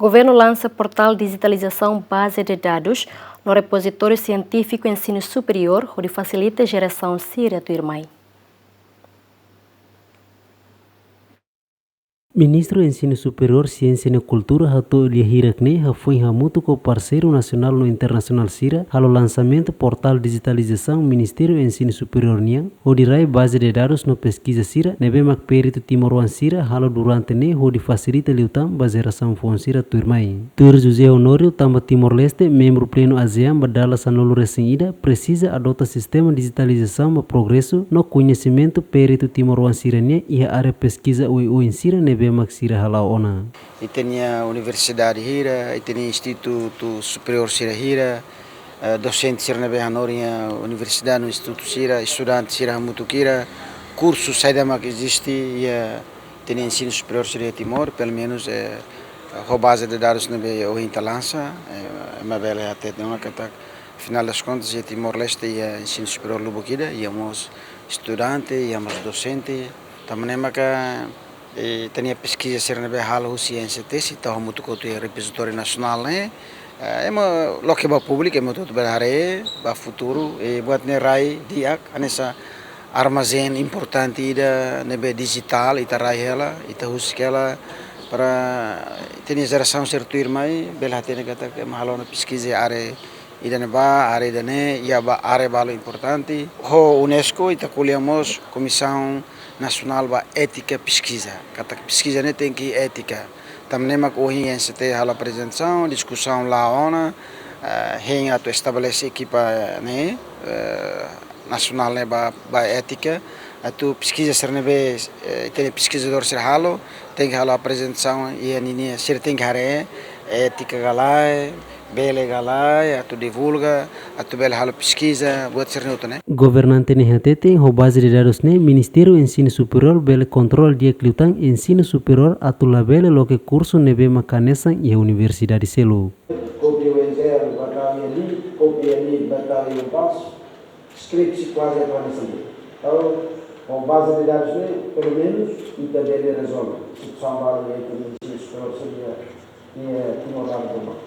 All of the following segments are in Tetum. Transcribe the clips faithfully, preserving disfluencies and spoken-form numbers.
Governu lansa portál dijitalizasaun baze de dadus no repozitóriu sientífiku ensinu superiór, hodi fasilita jerasaun sira tuirmai. Ministru Ensinu Superiór, Siénsia no Kultura hato'o lia hirak ne'e hafoin hamutuk ho parseiru nasionál no internasionál sira halo lansamentu portál dijitalizasaun Ministériu Ensinu Superiór nian, hodi rai baze de dadus no peskiza sira ne'ebé mak peritu timoroan sira halo durante ne'e hodi fasilita liután ba jerasaun foun sira tuirmai. Tuir José Honório, tanba Timor-Leste membru plenu ASEAN ba dala sanulu-resin-ida, presiza adota sistema dijitalizasaun ba progresu no koñesimentu peritu timoroan sira-nian iha área peskiza oioin sira ne'ebé mak sira hala'o ona. Ita-nia universidade hira, ita-nia institutu superiór sira hira, eh, dosente sira ne'ebé hanorin iha universidade no institutu sira, estudante sira hamutuk hira, kursu saida mak eziste iha ita-nia ensinu superiór sira iha Timor, pelumenus, eh, ho baze de dadus ne'ebé ohin ita lansa, eh, ema bele hatete ona katak, afinál das contas, iha Timor-Leste iha ensinu superiór lubuk ida, iha mós estudante, iha mós dosente, tanba ne'e maka, eh, ita-nia peskiza sira ne'ebé halo husi N C T, se ita hamutuk ho tuir repozitóriu nasionál ne'e, eh, ema loke ba públiku, ema hotu-hotu bele haree, ba futuru, eh, buat ne'e rai di'ak, hanesan armazén importante ida ne'ebé dijitál, ita rai hela, ita husik hela, para ita-nia jerasaun sira tuirmai, bele hatene katak ema halo ona peskiza iha área ida-ne'ebá, área ida-ne'e, iha ba área balu importante. Ho UNESCO, ita ko'alia mós Komisaun Nasionál ba Étika Peskiza. Katak peskiza ne'e tenke étika. Tanba ne'e mak ohin N C T halo aprezentasaun, diskusaun la'o ona, eh, hein atu estabelese ekipa ne'e, eh, nasionál ne'e ba, ba étika, atu peskiza sira ne'ebé, eh, ita-nia peskizadór sira halo, tenke halo aprezentasaun iha ninia, sira tenke haree étika ka lae, bele ka lae, atu divulga, atu bele halo peskiza, buat sira-ne'e hotu ne'e. Governante ne'e hateten, ho baze de dadus ne'e, Ministériu Ensinu Superiór bele kontrola di'ak liután ensinu superiór atu labele loke kursu ne'ebé mak hanesan iha universidade seluk. Kopia U N Z L ba tau iha ne'e, kopia ne'e ba tau iha Unpaz, skripsi kuaze atu hanesan ne'e. Entaun, ho baze de dadus ne'e, pelumenus, ita bele rezolve situasaun balu iha ita-nia ensinu superiór sira iha Timor laran tomak.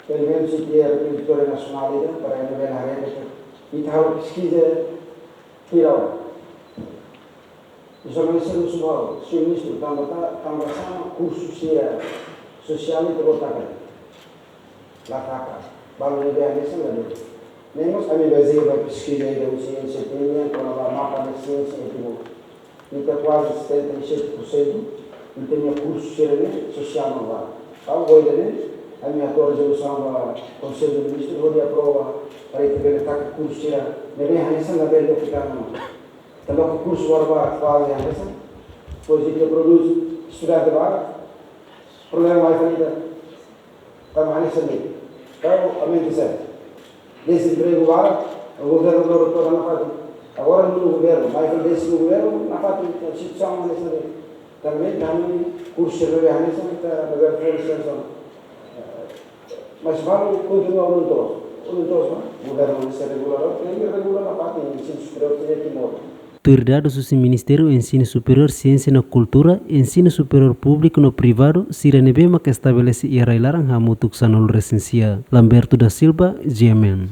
Pelumenus ita iha repozitóriu nasionál ida, para ema bele haree katak ita halo peskiza hira ona. Jornalista no subau, señór ministru, tanba ta, tanba sá mak kursu sira sosiál ita bolu taka? La taka. Balu ne'ebé hanesan la duni. Ne'e mós ami bazeia ba peskiza ida husi N C T nian, kona-ba mapa da siénsia iha Timor. Ita kuaze setenta e sete por cento, ita-nia kursu sira-ne'e sosiál no ba. Entaun, ohin ne'e, ami hato'o rezolusaun ba Konsellu de Ministru, hodi aprova, para ita bele taka kursu sira ne'ebé hanesan labele loke tan ona. Ita loke kursu barak-barak kuaze hanesan. Depois ita prodús estudante barak. Problema mai fali ita. Tanba hanesan ne'e. Entaun, ami ita sabe. Dezempregu barak, governu loro todan nafatin. Agora nono governu, mai fali désimu governu, nafatin, ita situasaun hanesan ne'e. Tanba ne'e, ami kursu ne'ebé hanesan, ita labele fó lisensa. Mas balu kontinua unhun toos. Unhun toos, no? Governu ne'e sei regula, no? Tenke regula nafatin, ensinu superiór tenke modo. Tuir dadus husi Ministériu Ensinu Superiór, Siénsia no Kultura, ensinu superiór públiku no privadu, sira ne'ebé mak estabelese iha rai-laran hamutuk sanulu-resin-sia. Lamberto da Silva, G M N.